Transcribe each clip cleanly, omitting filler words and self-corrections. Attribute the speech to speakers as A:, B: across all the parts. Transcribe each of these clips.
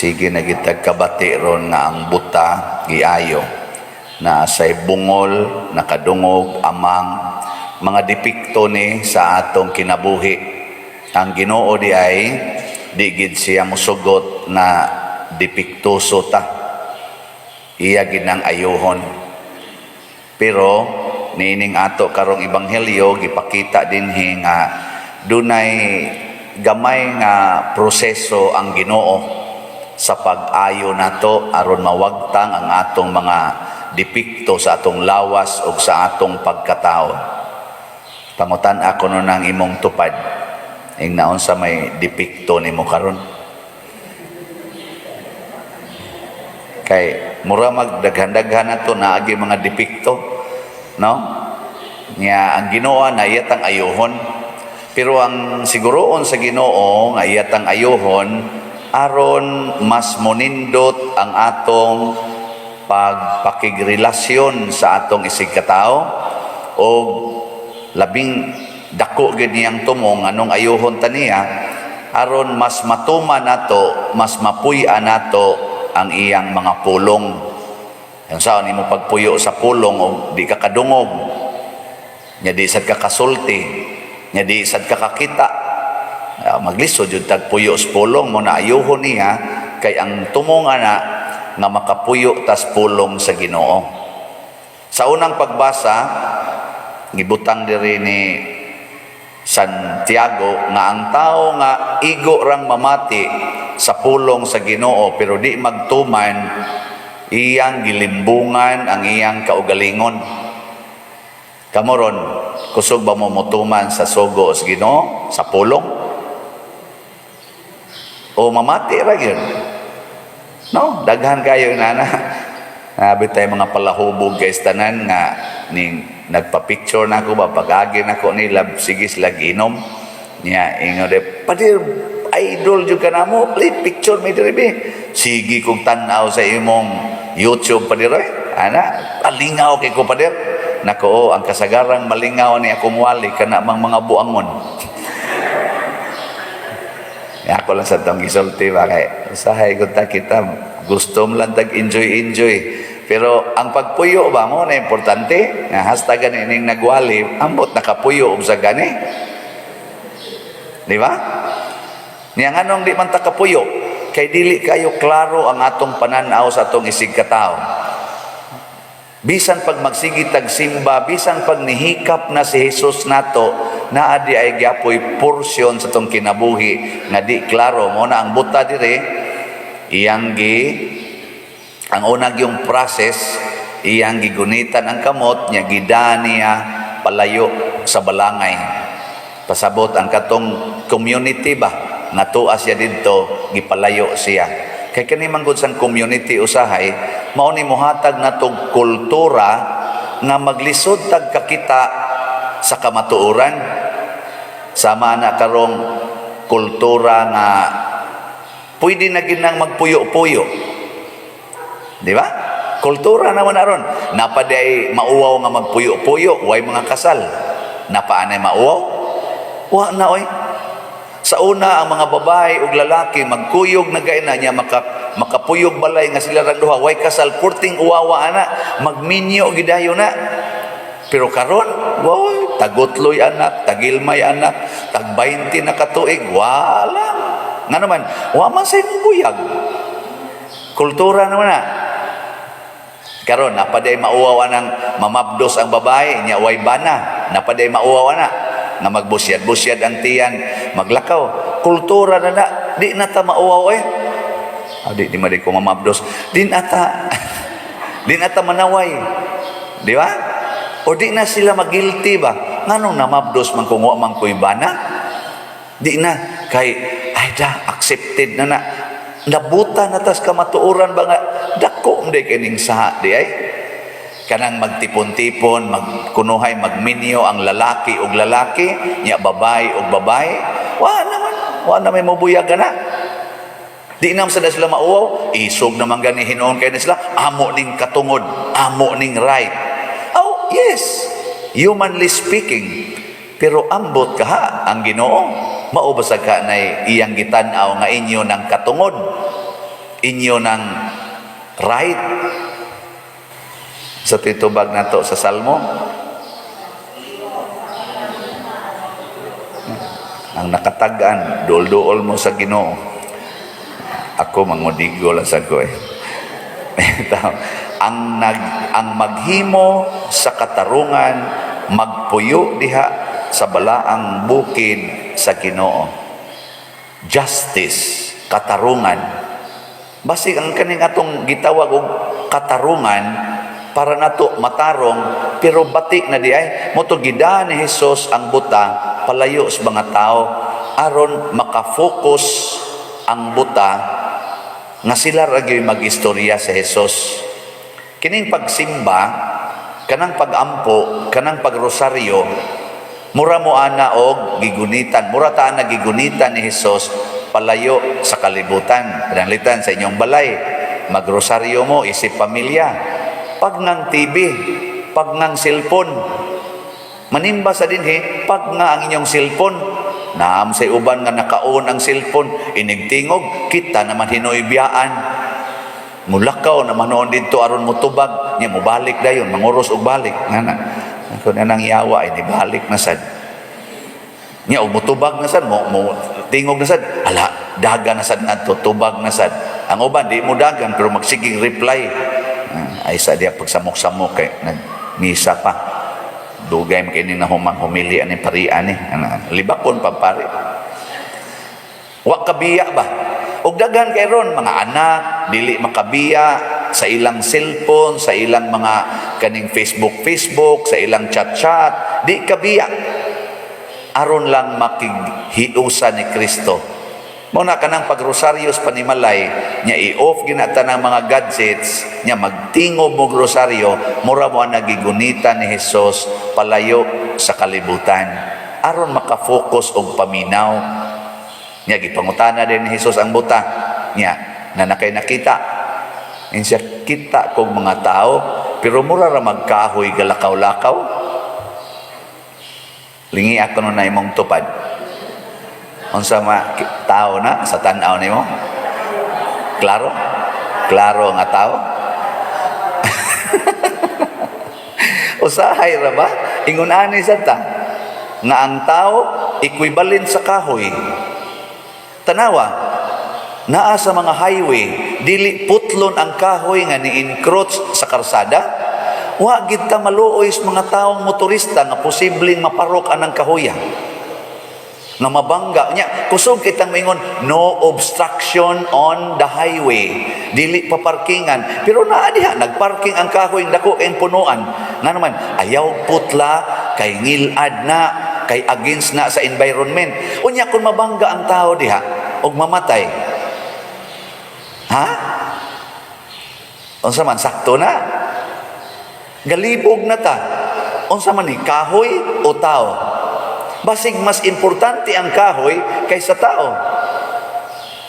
A: Sige na gitag kabati ron nga ang buta giayo na say bungol, nakadungog, amang mga depekto ni sa atong kinabuhi. Ang Ginoo di ay di gid siya musugot na depektuso ta. Iya gid nang ayuhon. Pero niining ato karong ebanghelyo, gipakita dinhi nga dunay gamay nga proseso ang Ginoo sa pag-ayo nato aron mawagtang ang atong mga depekto sa atong lawas ug sa atong pagkatao. Pangutan ako no ng imong tupad. Ing naon sa may depekto nimo karon? Kay mura magdaghan-daghan nato naagi mga depekto, no? Nya ang Ginoo na iyatang ayuhon. Pero ang siguroon sa Ginoo nga iyatang ayuhon aron mas monindot ang atong pagpakigrelasyon sa atong isig katao o labing dako gid niyang tumong anong ayuhon ta niya aron mas matuma nato, mas mapuy-an nato ang iyang mga pulong. Ang saan nimo pagpuyo sa pulong o di ka kadungog, nya di sad ka kasulti, nya di sad ka kakita. Maglisod jud tag puyo sa pulong mo na ayuhon niya kay ang tumong ana nga makapuyo tas pulong sa Ginoo. Sa unang pagbasa, gibutang diri ni Santiago nga ang tao nga igo rang mamati sa pulong sa Ginoo pero di magtuman, iyang gilimbungan ang iyang kaugalingon. Kamo ron, kusog ba mo motuman sa sugo sa Ginoo, sa pulong? O mamati ra gyud? No, daghan kayo nana. Nabi tayo mga palahubog kay tanan nga ning nagpa-picture na ako ba pag-agi nako nila, sige sila giinom. Niya ingon de, "Padir, idol jud ka namo, please picture mi diri bi." "Sige kog tan-aw sa imong YouTube, padir oy." Ana, palingaw kay ko, padir. Nako, oh, ang kasagarang malingaw ni akong wali kana mang mga buangon. Ya, ako lang sa tong gisulti ba kay usahay gud ta kita gusto mo lang tag enjoy enjoy. Pero ang pagpuyo ba mo na importante nga hasta gani ning nagwali ambot nakapuyo og sa gani. Di ba? Niya nganong di man ta kapuyo? Kay dili kayo klaro ang atong pananaw sa atong isig katao. Bisan pag magsige tag simba, bisan pag nihikap na si Jesus nato, naa di ay gyapoy porsyon sa tong kinabuhi nga di klaro. Mo na ang buta dire, iyang gi ang unag yung process, iyang gigunitan ang kamot nya, gida niya palayo sa balangay. Pasabot ang katong community ba natuwa siya didto, gipalayo siya. Kay kani man gud sang community usahay mao ni mohatag natog kultura nga maglisod tag kakita sa kamatuoran. Sama na karong kultura nga pwede na ginang magpuyo-puyo. Di ba? Kultura naman aron. Napaday mauwaw nga magpuyo-puyo, way mga kasal. Napaanay mauwaw? Wa na oy. Sa una, ang mga babae ug lalaki magkuyog na gay na niya makapuyog balay nga sila rang duha, way kasal, kurting uwawa ana, magminyo gidayo na. Pero karon, woy, tagutloy anak, tagilmay anak, tag 20 na katuig, wala. Nga naman, wa man say buyag. Kultura naman na. Karon napaday mauwaw anang mamabdos ang babae nya way bana, napaday mauwaw ana nga magbusyad-busyad ang tiyan, maglakaw. Kultura na na, di na ta mauwaw eh. Ah, di, di man di ko mamabdos. Di na ta manaway. Di ba? O di na sila magilty ba? Nganong namabdos man kung wa man ko'y bana? Di na. Kay, ay da, accepted na na. Nabuta na tas kamatuoran ba nga, dako di kining saha di ay. Kanang magtipon-tipon, magkunuhay, magminyo ang lalaki og lalaki, nya babae og babae. Wa naman, wa na may mabuyag na. Di naman sa sila mauwaw, isog naman gani hinuon kay na sila, amo ning katungod, amo ning right. Oh, yes, humanly speaking. Pero ambot ka ha, ang Ginoo, mao ba sa ka na iyang gitan-aw nga inyo ng katungod. Inyo ng right sa titubag nato sa Salmo. Ang nakatag-an, duol-duol mo sa Ginoo. Ako mangudigo lang sa ko eh. Ang maghimo sa katarungan magpuyo diha sa balaang bukid sa Ginoo. Justice, katarungan. Basig ang kaning atong gitawag og katarungan para nato matarong, pero bati na di ay mo to gida ni Jesus ang buta palayo sa mga tao aron makafocus ang buta nga sila ra gyud mag-istorya sa Jesus. Kining pagsimba, kanang pagampo, kanang pagrosaryo, mura mo ana og gigunitan, mura ta ana gigunitan ni Jesus palayo sa kalibutan. Pananglitan sa inyong balay, magrosaryo mo isip pamilya. Pag ngang TV, pag ngang cellphone, manimba sa dinhi, pag nga ang inyong cellphone, naam say uban nga naka-on ang cellphone, inigtingog, kita naman hinoy biyaan. Mulakaw naman noon dito aron motubag, nya mobalik dayon, manguros og balik. Ngana. Kung anang yawa ay nibalik na sad. Nya og motubag na sad mo, mo tingog na sad, ala dagan na sad ngadto, tubag na sad. Ang uban di mo dagan pero magsiging reply. Ah, ay sa diya pagsamok-samok kay nagmisa pa. Dugay man kini na humang humili ani parian ni. Ana, libakon pa pare. Wa kabiya ba? Og daghan kay ron mga anak dili makabiya sa ilang cellphone, sa ilang mga kaning Facebook Facebook, sa ilang chat-chat, di kabiya. Aron lang makighiusa ni Kristo. Mao na kanang pagrosaryo sa panimalay, nya i-off ginata ng mga gadgets, nya magtingob mo rosaryo, mura mo ang nagigunitan ni Jesus palayo sa kalibutan. Aron makafocus og paminaw. Nya gipangutana din ni Jesus ang buta. Nya na nakay nakita. Insiya kita kog mga tao, pero mura ra magkahoy galakaw-lakaw. Lingi ako nun na imong tupad. Unsa ma tao na sa tan-aw nimo? Klaro? Klaro nga tao? Usahay ra ba? Ingon ani sa ta nga ang tao equivalent sa kahoy. Tanawa, naa sa mga highway, dili putlon ang kahoy nga ni-encroach sa karsada. Wa gid ta maluoy sa mga taong motorista nga posibleng maparok anang kahoya. Nga mabangga nya, kusog kitang moingon no obstruction on the highway, dili pa parkingan, pero naa diha nagparking ang kahoy dako kayong punuan. Nga naman ayaw putla kay ngilad na, kay against na sa environment. Unya kung mabangga ang tao diha og mamatay, ha, unsa man, sakto na galibog na ta? Unsa man ni, kahoy o tao? Basig mas importante ang kahoy kaysa tao.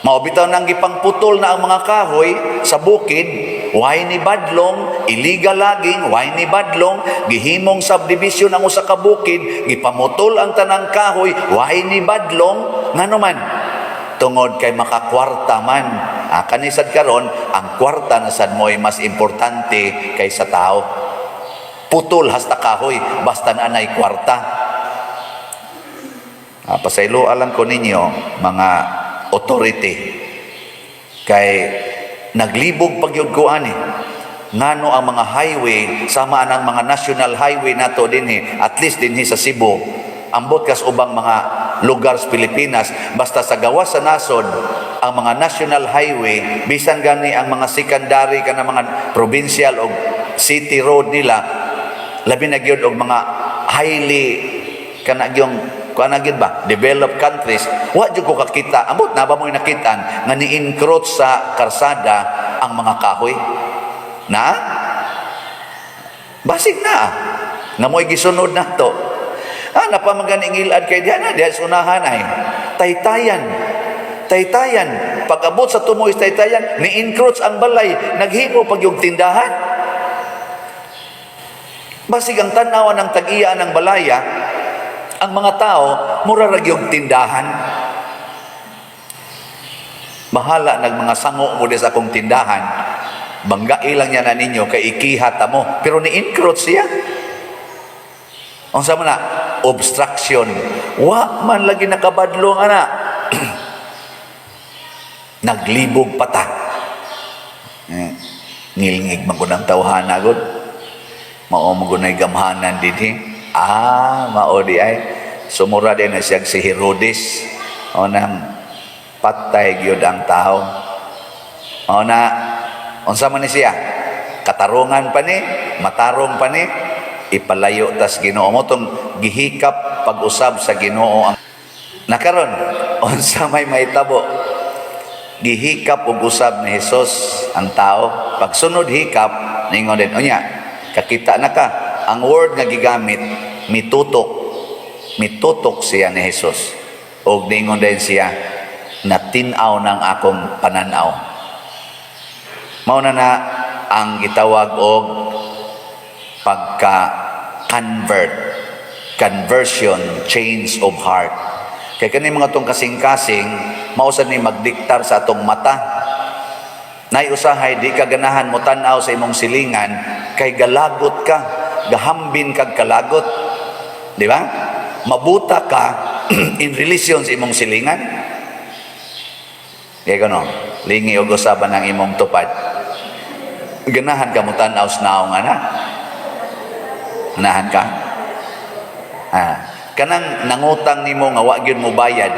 A: Mao bitaw nang gipangputol na ang mga kahoy sa bukid, way ni badlong, illegal logging, way ni badlong, gihimong subdivision ang usa ka bukid, gipamutol ang tanang kahoy, way ni badlong, ngano man? Tungod kay makakwarta man. Ah, kanisad karon, ang kwarta na sad mo'y mas importante kaysa tao. Putol hasta kahoy, basta na anay kwarta. Ah, pasaylo alam ko ninyo, mga authority, kay naglibog pagyud ko ani ngano ang mga highway sama ang mga national highway nato dinhi, at least dinhi sa Cebu, ambot kas ubang mga lugar sa Pilipinas, basta sa gawas sa nasod ang mga national highway, bisan gani ang mga secondary kana mga provincial o city road nila, labi na gyud og mga highly kana gyung kuan na gyud ba, developed countries, wa jud ko kakita, ambot na ba mo'y nakitaan nga ni-encroach sa karsada ang mga kahoy na? Basig na nga mo'y gisunod nato. Ah, napamagan ingilad kay diha na diha sa unahan ay taytayan, taytayan. Pag-abot sa tumoy sa taytayan, ni-encroach ang balay, naghimo pag yung tindahan. Basig ang tanawa ng tag-iya ng balaya, ang mga tao mura ra gyud tindahan. Bahala nag mga sango mo di sa akong tindahan. Banggai lang niya na ninyo kay ikiha ta mo. Pero ni-encroach siya. Unsa man na? Obstruction. Wa man lagi nakabadlong ana. Naglibog pa ta. Eh, ngilngig man ko ng tawhana gud. Mao mo gunay gamhanan dinhi. Ah, mao di ay. Sumura din na siya si Herodes. O nang patay gyud ang tao. O na unsa man ni siya? Katarungan pa ni, matarong pa ni, ipalayo tas Ginoo mo tong gihikap pag-usab sa Ginoo ang nakaron. Unsa may mahitabo? Gihikap og usab ni Jesus ang tao. Pagsunod hikap, ningon din, "Unya, kakita na ka?" Ang word nga gigamit, mitutok. Mitutok siya ni Jesus og ningon din siya, "Natin-aw ng akong pananaw." Mao na na ang gitawag og pagka convert, conversion, change of heart. Kay kani mga tong kasing-kasing, mao sad ni magdiktar sa atong mata. Nay usahay di ka ganahan mo tan-aw sa imong silingan kay galagot ka, gahambin kag kalagot. Di ba? Mabuta ka in relation sa imong silingan. Kaya gano, lingi og usaban ang imong tupad. Ganahan ka mo tan-aw sa naong ana? Ganahan ka? Ah, kanang nangutang nimo nga wa gyud mo bayad,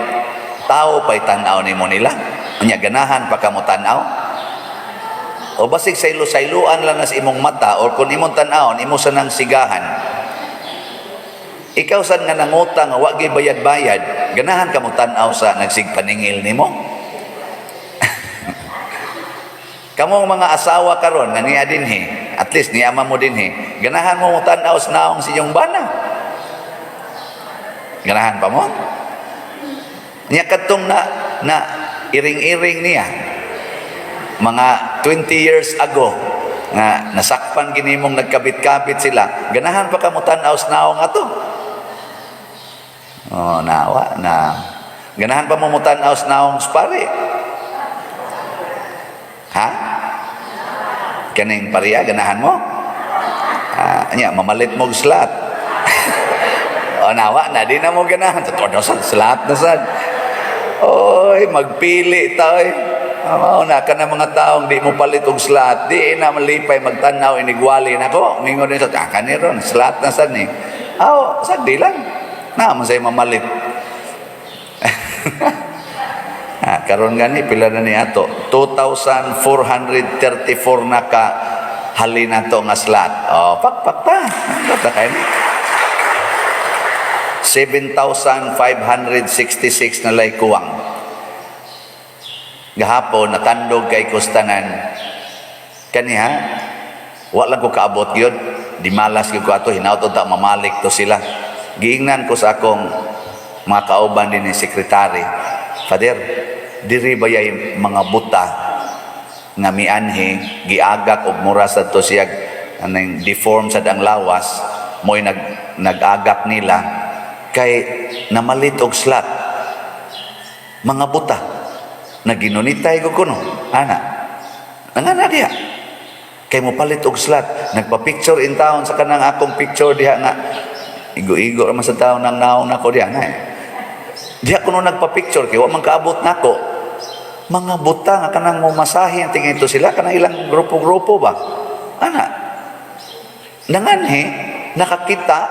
A: tao pa'y tan-aw nimo nila. Unya ganahan pa ka mo tan-aw? O basig saylo-sayloan lang na sa imong mata or kung imong tan-awon, imo sa nang sigahan. Ikaw sad nga nangutang nga wa gyud bayad-bayad, ganahan ka mo tan-aw sa nagsigpaningil nimo? Kamong mga asawa karon nga niya dinhi, at least niya mo dinhi, ganahan mo mo tan-aw sa naong sa inyong bana? Ganahan pa mo? Niya kadtong na na iring-iring niya mga 20 years ago nga nasakpan gini mong nagkabit-kabit sila, ganahan pa ka mo tan-aw sa naong ato? Oh, nawa na. Ganahan pa mo mo tan-aw sa naong sa pare? Ha? Kaning pariya, ganahan mo? Ah, nya, mamalit mo og slot. O, nawa na, di na mo ganahan. Totoo na sad, slot na sad. Oy, magpili ta oy. Mao na ka na mga taong di mo palit og slot, di na malipay magtanaw inigwali nako. Mingon din sa ah, kani ron, slot na sad ni. Aw, sad di lang. Na man say mamalit. Ah, karon gani pila na ni ato? 2434 na ka halin nato nga slot. Oh, pakpak ta. Basta kay ni. 7,566 na lay kuwang. Gahapon natandog kay kustanan. Kaniha, wa lang ko kaabot gyud. Di malas gyud ko ato, hinaut ta mamalik to sila. Giingnan ko sa akong mga kauban din ni sekretary. "Father, diri ba yay mga buta nga mianhi giagak og mura sad to siya anang deform sad ang lawas, mo'y nag nag-agak nila kay namalit og slot?" Mga buta naginunitay ko kuno ana nangana diha kay mo palit og slot. Nagpa-picture in town sa kanang akong picture diha nga igo-igo ra man sa taon nang naong nako diha nga eh. Diha kuno nagpa-picture kay wa man kaabot nako. Mga buta nga kanang mo masahe ang tingin ito sila, kanang ilang grupo-grupo ba ana nanganhi nakakita,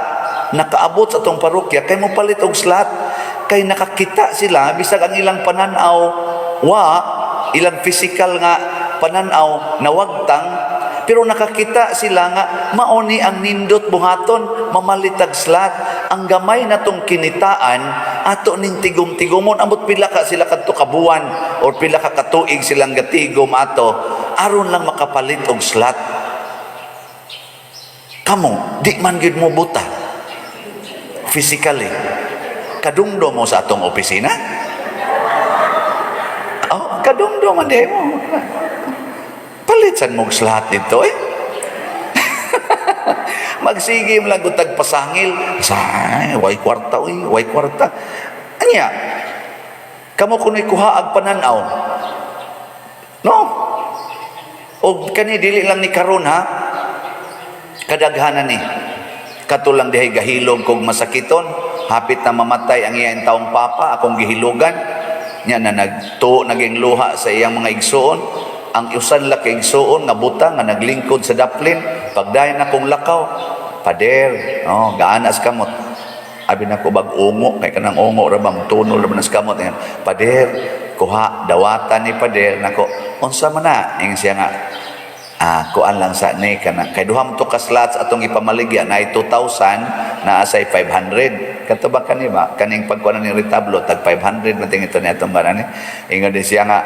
A: nakaabot sa atong parokya kay mo palit og slot, kay nakakita sila bisag ang ilang pananaw wa, ilang physical nga pananaw nawagtang, pero nakakita sila nga mao ni ang nindot buhaton, mamalitag slot. Ang gamay natong kinitaan, ato ning tigom-tigomon. Ambot pila ka sila kadto ka buwan or pila ka katuig silang gatigom ato aron lang makapalit og slot. Kamo, di man gyud mo buta physically. Kadungdo mo sa atong opisina? Oh, kadungdo man di mo. Palit sad mong slot dito eh. Magsige mo lang gutag pasangil. Sa way kwarta uy, way kwarta. Anya? Kamo kuno'y kuha ag pananaw. No? Og kani dili lang ni karon ha. Kadaghanan ni. Kato lang dihay gahilog kog masakiton, hapit na mamatay ang iyang taong papa, akong gihilugan. Nya na nagtuo naging luha sa iyang mga igsuon. Ang usan la ka igsuon nga buta nga naglingkod sa daplin, pagdayon akong lakaw, "Pader," oh, gaana sa kamot. Abi nako bag ungo kay kanang ungo ra bang tunol ra ba nas kamot yan. "Pader, kuha dawatan ni pader nako." "Unsa man na?" Ingon siya nga, "Ah, kuan lang sa ni kana kay duha mo to ka slots atong ipamaligya na 2,000 naa say 500." Kato ba kani ba kaning pagkuan ni retablo, tag 500 man tingito ni atong barani. Ingon din siya nga,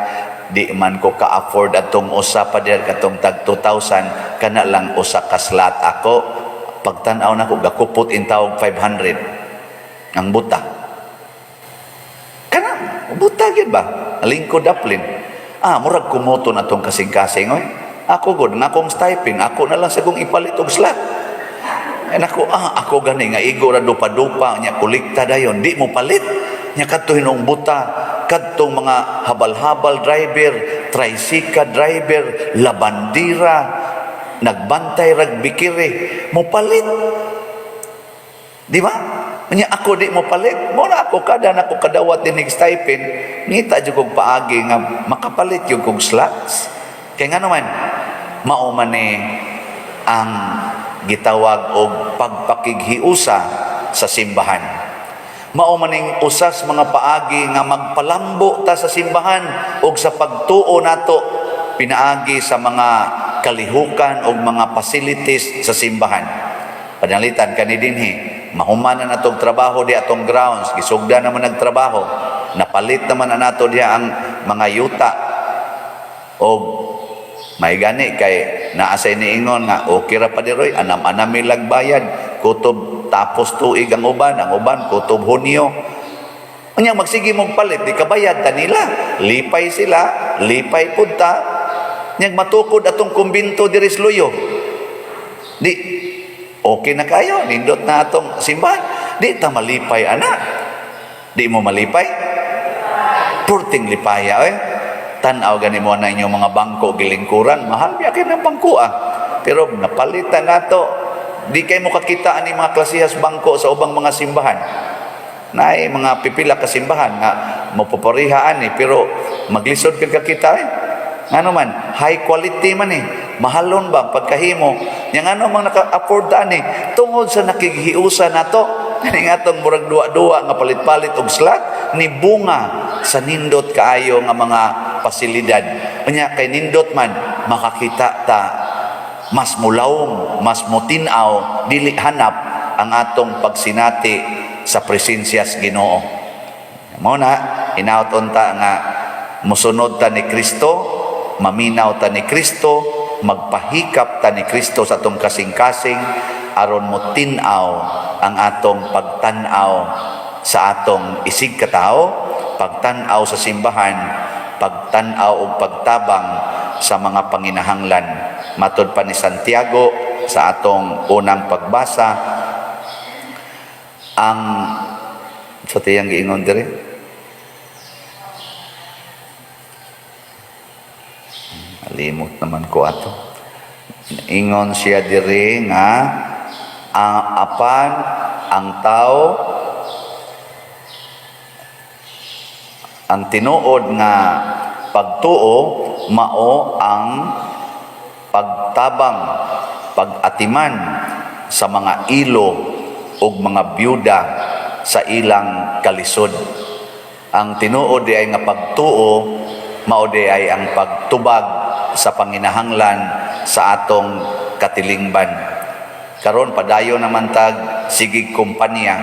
A: "Di man ko ka-afford atong usa, pader, katong tag 2,000, kana lang usa ka slot ako." Pagtan-aw nako, gakupot in tawag 500 ang buta. Kana buta gyud ba, lingkod daplin. Ah, murag kumuto na tong kasing-kasing oy. Ako gud nga akong stipend, ako na lang sa kong ipalit og slot. Ay nako, ah, ako gani nga igo ra dupa-dupa nya kolekta dayon, di mo palit. Nya kadto hinuong buta, kadtong mga habal-habal driver, tricycle driver, labandira, nagbantay rag bikiri, mo palit. Di ba? Nya ako di mo palit. Mo na ako kada na ako kadawat din stipend, ngita jud kog paagi nga makapalit yung kog slots. Kay nga naman, mao man ni ang gitawag og pagpakighiusa sa simbahan. Mao man ning usas mga paagi nga magpalambo ta sa simbahan og sa pagtuo nato pinaagi sa mga kalihukan og mga facilities sa simbahan. Panalitan kani dinhi, mahuman na natong trabaho di atong grounds, gisugda naman nagtrabaho, napalit naman na nato diha ang mga yuta og may gani kay naa say niingon nga okay ra pa diroy, anam-anam lag bayad, kutob tapos tuig ang uban kutob Hunyo. Unya magsige mong palit, di kabayad ta nila, lipay sila, lipay pud ta. Nya matukod atong kumbento diri sa Luyo, di okay na kayo, nindot na atong simbahan, di ta malipay ana? Di mo malipay? Purting lipaya eh. Tan-aw gani mo na inyong mga bangko gilingkuran, mahal biya kay ng bangko ah. Pero napalitan nato, di kay mo kakita ani mga klasihas bangko sa ubang mga simbahan. Naay mga pipila ka simbahan nga mapapariha ani, pero maglisod kag kakita eh. Ngano man, high quality man eh. Mahalon ba pagkahimo? Nya ngano mang naka-afford ta ani? Tungod sa nakighiusa nato. Kani nga atong murag duwa-duwa nga palit-palit og slot ni bunga sa nindot kaayo nga mga pasilidad. Unya kay nindot man makakita ta, mas mulawom, mas mutin-aw, dili hanap ang atong pagsinati sa presensya sa Ginoo. Mao na hinaut unta nga musunod ta ni Kristo, maminaw ta ni Kristo, magpahikap ta ni Kristo sa atong kasing-kasing aron mo tin-aw ang atong pagtan-aw sa atong isig katao, pagtan-aw sa simbahan, pagtan-aw ug pagtabang sa mga panginahanglan. Matod pa ni Santiago sa atong unang pagbasa, ang sa tiyang giingon diri, limot naman ko ato. Ingon siya diri nga ang apan ang tao, ang tinuod nga pagtuo mao ang pagtabang, pag-atiman sa mga ilo ug mga byuda sa ilang kalisod. Ang tinuod di ay nga pagtuo mao di ay ang pagtubag sa panginahanglan sa atong katilingban. Karon padayon naman tag sigig kumpanya.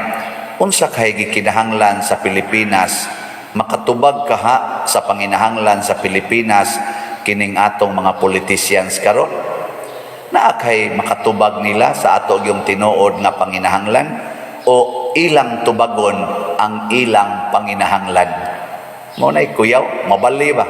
A: Unsa kay gikinahanglan sa Pilipinas? Makatubag kaha sa panginahanglan sa Pilipinas kining atong mga politicians karon? Naa kay makatubag nila sa ato yung tinuod nga panginahanglan o ilang tubagon ang ilang panginahanglan? Mo nay kuyaw, mabali ba?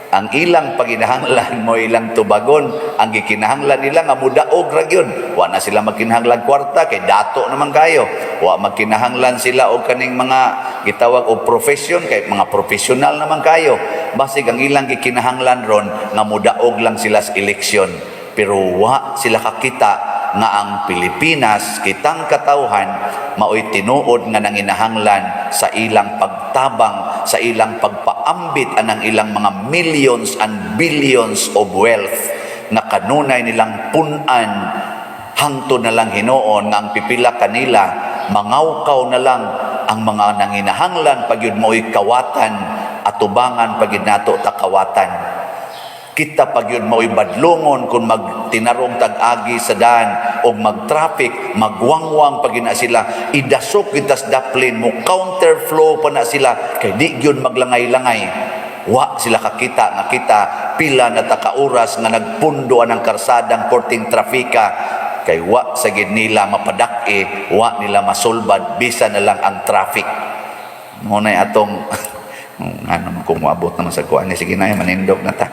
A: Ang ilang panginahanglan mo ilang tubagon, ang gikinahanglan nila nga mudaog ra gyud. Wa na sila magkinahanglan kwarta kay dato naman kayo. Wa magkinahanglan sila og kaning mga gitawag og profession kay mga professional naman kayo. Basig ang ilang gikinahanglan ron nga mudaog lang sila sa eleksyon. Pero wa sila kakita nga ang Pilipinas, kitang katawhan, maoy tinuod nga nanginahanglan sa ilang pagtabang, sa ilang pagpaambit anang ilang mga millions and billions of wealth nga kanunay nilang punan, hangtod na lang hinuon nga ang pipila kanila mangawkaw na lang. Ang mga nanginahanglan pagyud mo'y kawatan, atubangan pagyud nato ta kawatan. Kita pagyud mo'y badlongon kung magtinarong tag-agi sa daan o mag-traffic, magwangwang pag na sila, idasok kita sa daplin mo, counterflow pa na sila kay di gyud maglangay-langay. Wa sila kakita nga kita pila na ta ka oras nga nagpundo ang karsadang korting trafika kay wa sa gid nila mapadak-e, wa nila masulbad bisa na lang ang traffic. Mao na atong ano, kung moabot naman sa kuan, sige na, manindog na ta.